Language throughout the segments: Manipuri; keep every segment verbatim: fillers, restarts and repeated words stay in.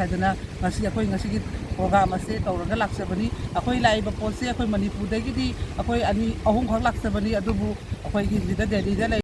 ꯍꯥꯏꯗꯅ ꯉꯁꯤ ꯑꯩꯈꯣꯏ ꯉꯁꯤꯒꯤ ꯄ꯭ꯔꯣꯒ꯭ꯔꯥꯝ ꯑꯁꯦ ꯇꯧꯔꯒ ꯂꯥꯛꯆꯕꯅꯤ꯫ ꯑꯩꯈꯣꯏ ꯂꯥꯛꯏꯕ ꯄꯣꯠꯁꯦ ꯑꯩꯈꯣꯏ ꯃꯅꯤꯄꯨꯔꯗꯒꯤꯗꯤ ꯑꯩꯈꯣꯏ ꯑꯅꯤ ꯑꯍꯨꯝꯈꯛ ꯂꯥꯛꯆꯕꯅꯤ, ꯑꯗꯨꯕꯨ ꯑꯩꯈꯣꯏꯒꯤ ꯁꯤꯗ ꯗꯦꯜꯂꯤꯗ ꯂꯩ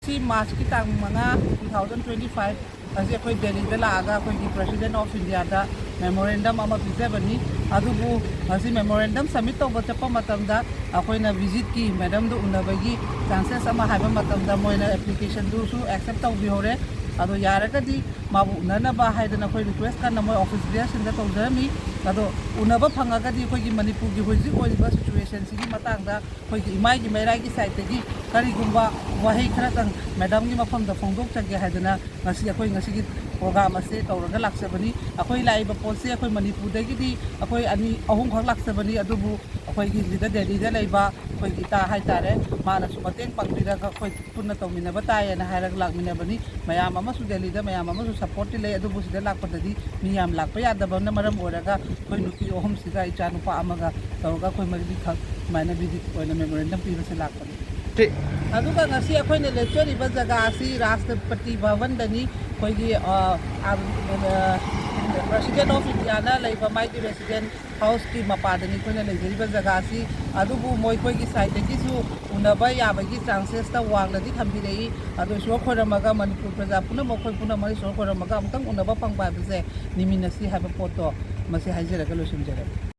ꯁꯤ ꯃꯥꯔꯆꯀꯤ ꯇꯥꯡ ꯃꯉꯥ, two thousand twenty five ꯑꯁꯤ ꯑꯩꯈꯣꯏ ꯗꯦꯜꯂꯤꯗ ꯂꯥꯛꯑꯒ ꯑꯩꯈꯣꯏꯒꯤ President of Indiaꯗ memorandum ꯑꯃ ꯄꯤꯖꯕꯅꯤ꯫ ꯑꯗꯨꯕꯨ ꯉꯁꯤ memorandum submit ꯇꯧꯕ ꯆꯠꯄ ꯃꯇꯝꯗ ꯑꯩꯈꯣꯏꯅ ꯚꯤꯖꯤꯠꯀꯤ ꯃꯦꯗꯝꯗꯨ ꯎꯅꯕꯒꯤ ꯆꯥꯟꯁꯦꯁ ꯑꯃ ꯍꯥꯏꯕ ꯃꯇꯝꯗ ꯃꯣꯏꯅ ꯑꯦꯄ꯭ꯂꯤꯀꯦꯁꯟꯗꯨꯁꯨ ꯑꯦꯛꯁꯦꯞ ꯇꯧꯕꯤꯍꯧꯔꯦ꯫ ꯑꯗꯣ ꯌꯥꯔꯒꯗꯤ ꯃꯥꯕꯨ ꯎꯅꯅꯕ ꯍꯥꯏꯗꯅ ꯑꯩꯈꯣꯏ ꯔꯤꯀ꯭ꯋꯦꯁ ꯀꯟꯅ ꯃꯣꯏ ꯑꯣꯐꯤꯁ ꯕꯤꯌꯔꯁꯤꯡꯗ ꯇꯧꯖꯔꯝꯃꯤ꯫ ꯑꯗꯣ ꯎꯅꯕ ꯐꯪꯉꯒꯗꯤ ꯑꯩꯈꯣꯏꯒꯤ ꯃꯅꯤꯄꯨꯔꯒꯤ ꯍꯧꯖꯤꯛ ꯑꯣꯏꯔꯤꯕ ꯁꯤꯆꯨꯋꯦꯁꯟꯁꯤꯒꯤ ꯃꯇꯥꯡꯗ ꯑꯩꯈꯣꯏꯒꯤ ꯏꯃꯥꯏꯒꯤ ꯃꯩꯔꯥꯒꯤ ꯁꯥꯏꯠꯇꯒꯤ ꯀꯔꯤꯒꯨꯝꯕ ꯋꯥꯍꯩ ꯈꯔꯇꯪ ꯃꯦꯗꯥꯝꯒꯤ ꯃꯐꯝꯗ ꯐꯣꯡꯗꯣꯛꯆꯒꯦ ꯍꯥꯏꯗꯅ ꯉꯁꯤ ꯑꯩꯈꯣꯏ ꯉꯁꯤꯒꯤ ꯄ꯭ꯔꯣꯒ꯭ꯔꯥꯝ ꯑꯁꯦ ꯇꯧꯔꯒ ꯂꯥꯛꯆꯕꯅꯤ꯫ ꯑꯩꯈꯣꯏ ꯂꯥꯛꯏꯕ ꯄꯣꯠꯁꯦ ꯑꯩꯈꯣꯏ ꯃꯅꯤꯄꯨꯔꯗꯒꯤꯗꯤ ꯑꯩꯈꯣꯏ ꯑꯅꯤ ꯑꯍꯨꯝꯈꯛ ꯂꯥꯛꯆꯕꯅꯤ, ꯑꯗꯨꯕꯨ ꯑꯩꯈꯣꯏꯒꯤ ꯁꯤꯗ ꯗꯦꯜꯂꯤꯗ ꯂꯩꯕ ꯑꯩꯈꯣꯏꯒꯤ ꯏꯇꯥ ꯍꯥꯏꯇꯥꯔꯦ, ꯃꯥꯅꯁꯨ ꯃꯇꯦꯡ ꯄꯥꯡꯕꯤꯔꯒ ꯑꯩꯈꯣꯏ ꯄꯨꯟꯅ ꯇꯧꯃꯤꯟꯅꯕ ꯇꯥꯏꯌꯦꯅ ꯍꯥꯏꯔꯒ ꯂꯥꯛꯃꯤꯟꯅꯕꯅꯤ꯫ ꯃꯌꯥꯝ ꯑꯃꯁꯨ ꯗꯦꯜꯂꯤꯗ ꯃꯌꯥꯝ ꯑꯃꯁꯨ ꯁꯞꯄꯣꯔꯠꯇꯤ ꯂꯩ, ꯑꯗꯨꯕꯨ ꯁꯤꯗ ꯂꯥꯛꯄꯗꯗꯤ ꯃꯤ ꯌꯥꯝ ꯂꯥꯛꯄ ꯌꯥꯗꯕꯅ ꯃꯔꯝ ꯑꯣꯏꯔꯒ ꯑꯩꯈꯣꯏ ꯅꯨꯄꯤ ꯑꯍꯨꯝꯁꯤꯒ ꯏꯆꯥ ꯅꯨꯄꯥ ꯑꯃꯒ ꯇꯧꯔꯒ ꯑꯩꯈꯣꯏ ꯃꯔꯤꯈꯛ ꯁꯨꯃꯥꯏꯅ ꯚꯤꯖꯤꯠ ꯑꯣꯏꯅ ꯃꯦꯃꯣꯔꯦꯟꯗꯝ ꯄꯤꯕꯁꯦ ꯂꯥꯛꯄꯅꯤ꯫ ꯁꯤ ꯑꯗꯨꯒ ꯉꯁꯤ ꯑꯩꯈꯣꯏꯅ ꯂꯦꯞꯆꯔꯤꯕ ꯖꯒꯥ ꯑꯁꯤ ꯔꯥꯁꯇ꯭ꯔꯄꯇꯤ ꯚꯕꯟꯗꯅꯤ꯫ ꯑꯩꯈꯣꯏꯒꯤ, ꯑ, ꯑ, President of Indiaꯅ ꯂꯩꯕ ꯃꯥꯒꯤ ꯔꯦꯁꯤꯗꯦꯟ ꯍꯥꯎꯁꯀꯤ ꯃꯄꯥꯗꯅꯤ ꯑꯩꯈꯣꯏꯅ ꯂꯩꯖꯔꯤꯕ ꯖꯒꯥ ꯑꯁꯤ꯫ ꯑꯗꯨꯕꯨ ꯃꯣꯏꯈꯣꯏꯒꯤ ꯁꯥꯏꯠꯇꯒꯤꯁꯨ ꯎꯅꯕ ꯌꯥꯕꯒꯤ ꯆꯥꯟꯁꯦꯁꯇ ꯋꯥꯡꯅꯗꯤ ꯊꯝꯕꯤꯔꯛꯏ꯫ ꯑꯗꯣ ꯏꯁꯣꯔ ꯈꯣꯏꯔꯝꯃꯒ ꯃꯅꯤꯄꯨꯔ ꯄ꯭ꯔꯖꯥ ꯄꯨꯝꯅꯃꯛ, ꯑꯩꯈꯣꯏ ꯄꯨꯝꯅꯃꯛ ꯏꯁꯣꯔ ꯈꯣꯏꯔꯝꯃꯒ ꯑꯃꯨꯛꯇꯪ ꯎꯅꯕ ꯐꯪꯕ ꯍꯥꯏꯕꯁꯦ ꯅꯤꯃꯤꯠꯅꯁꯤ ꯍꯥꯏꯕ ꯄꯣꯠꯇꯣ ꯃꯁꯤ ꯍꯥꯏꯖꯔꯒ ꯂꯣꯏꯁꯤꯟꯖꯔꯒꯦ꯫